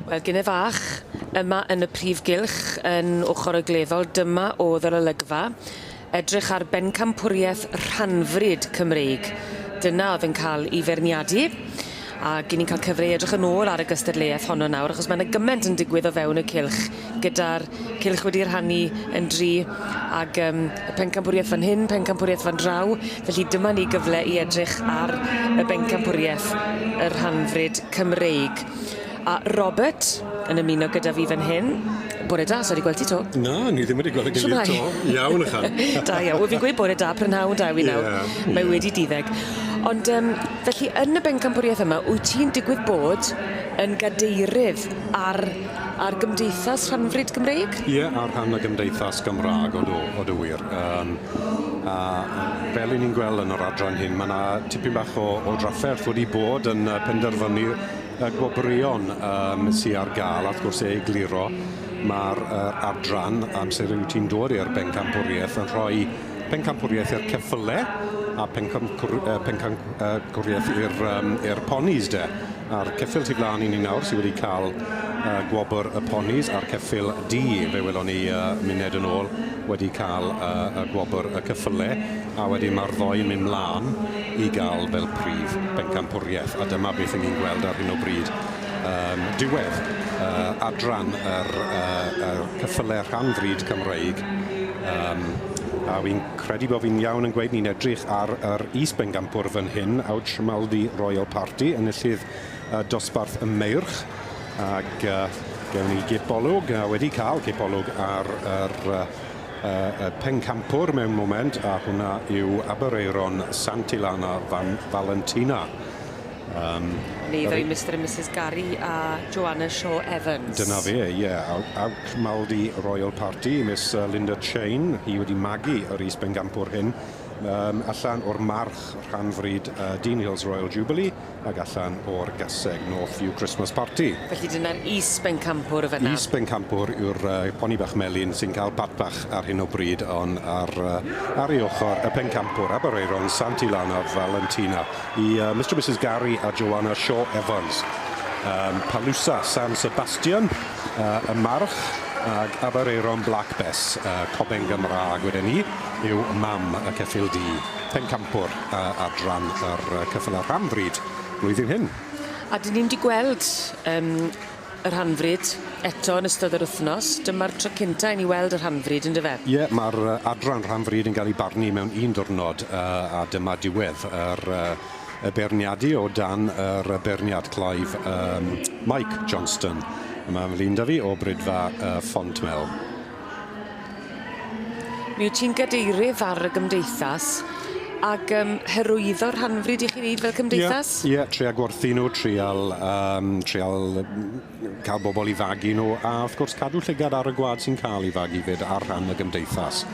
Wel, gynne fach, yma yn y prif gylch yn ochor ogleddol, dyma o'dd yr olygfa. Edrych ar bencampwrieth rhanfrid Cymreig. Dyna o'dd yn ca'l 'i feirniadu. A gyn ni'n ca'l cyfle i edrych yn ôl ar y gystadleuaeth honno nawr achos ma' 'ny gyment yn digwydd o fewn y cylch gyda'r cylch wedi rhannu yn dri ag yym y pencampwrieth fan hyn, pencampwrieth fan draw. Felly dyma ni gyfle i edrych ar y bencampwrieth y rhanfrid Cymreig. A Robert yn ymuno gyda fi fan hyn. Bore da, sori gweld ti 'to. Na, ni ddim wedi gweld y gilydd 'to. Iawn ychan. Da iawn. Wel fi'n gweud bore da, prynhawn da yw 'i nawr. Ie. Mae wedi duddeg. Ond yym felly yn y bencampwrieth yma, wyt ti'n digwydd bod yn gadeirydd ar ar Gymdeithas Rhanfrid Gymreig? Ie, ar rhan y Gymdeithas Gymraeg odw, odw wir. Yym a fel 'yn ni'n gweld yn yr adran hyn, ma' 'na tipyn bach o o drafferth wedi bod yn yy penderfynu y gwobrwyon yym sy ar ga'l a wrth gwrs i egluro ma'r yr adran amser wyt ti'n dod i'r bencampwriaeth yn rhoi pencampwriaeth i'r ceffyle a pencamcwr- yy pencampwriaeth i'r yym i'r ponis de. A'r ceffyl tu flan i ni nawr sy wedi ca'l yy gwobr y ponis a'r ceffyl du fe welon ni yy muned yn ôl wedi ca'l yy y gwobr y ceffyle a wedyn ma'r ddou yn mynd mlan i ga'l fel prif bencampwriaeth a dyma beth 'yn ni'n gweld ar hyn o bryd yym diwedd yy adran yr yy yr ceffyle rhan fryd Cymreig yym a wi'n credu bo' fi'n iawn yn gweud ni'n edrych ar yr is-bencampwr fan hyn, Awd Royal Party, enillydd yy dosbarth y meirch ag yy gewn ni gip olwg a wedi ca'l cip olwg ar yr yy y pencampwr mewn moment, a hwnna yw Aberaeron Santillana Van Valentina. Um, Neu Mr and Mrs Gary a Joanna Shaw Evans. Dyna fe, ie. Yeah. Awchmaldy Royal Party, Miss Linda Chain, hi wedi magu yr is-bencampwr hyn, um, allan o'r march rhanfryd Dean Hills Royal Jubilee, ag allan o'r gaseg North View Christmas Party. Felly dyna'r is-bencampwr fan'na. Is-bencampwr yw'r yy poni bach melyn sy'n cael bat bach ar hyn o bryd on' ar yy ar ei ochor y pencampwr Aberaeron Sant Ilana Valentina i yy Mister a Misus Gary a Joanna Shaw Evans. Yym Palusa San Sebastian yy y march ag Aberaeron Black Bess yy coben Gymra'g weden i yw mam y ceffyl du. Pencampwr adran yr ceffylau rhanfryd blwyddyn hyn. A 'dyn ni'm 'di gweld yym y rhanfryd eto yn ystod yr wthnos. Dyma'r tro cynta i ni weld y rhanfryd yndyfe? Ie, ma'r adran rhanfryd yn ga'l 'i barnu mewn un diwrnod a dyma diwedd yr y beirniadu o dan yr beirniad Clive yym Mike Johnston. Ma' flin 'da fi o Bridfa yy Fontmel. Mi wyt ti'n gadeirydd ar y gymdeithas ag yym hyrwyddo rhanfryd i chi wneud fel cymdeithas? Ie, ie, tria gwerthu nhw, trial yym trial cael bobl i fagu nhw a wrth gwrs cadw llygad ar y gwlad sy'n cael ei fagu 'fyd ar rhan y gymdeithas.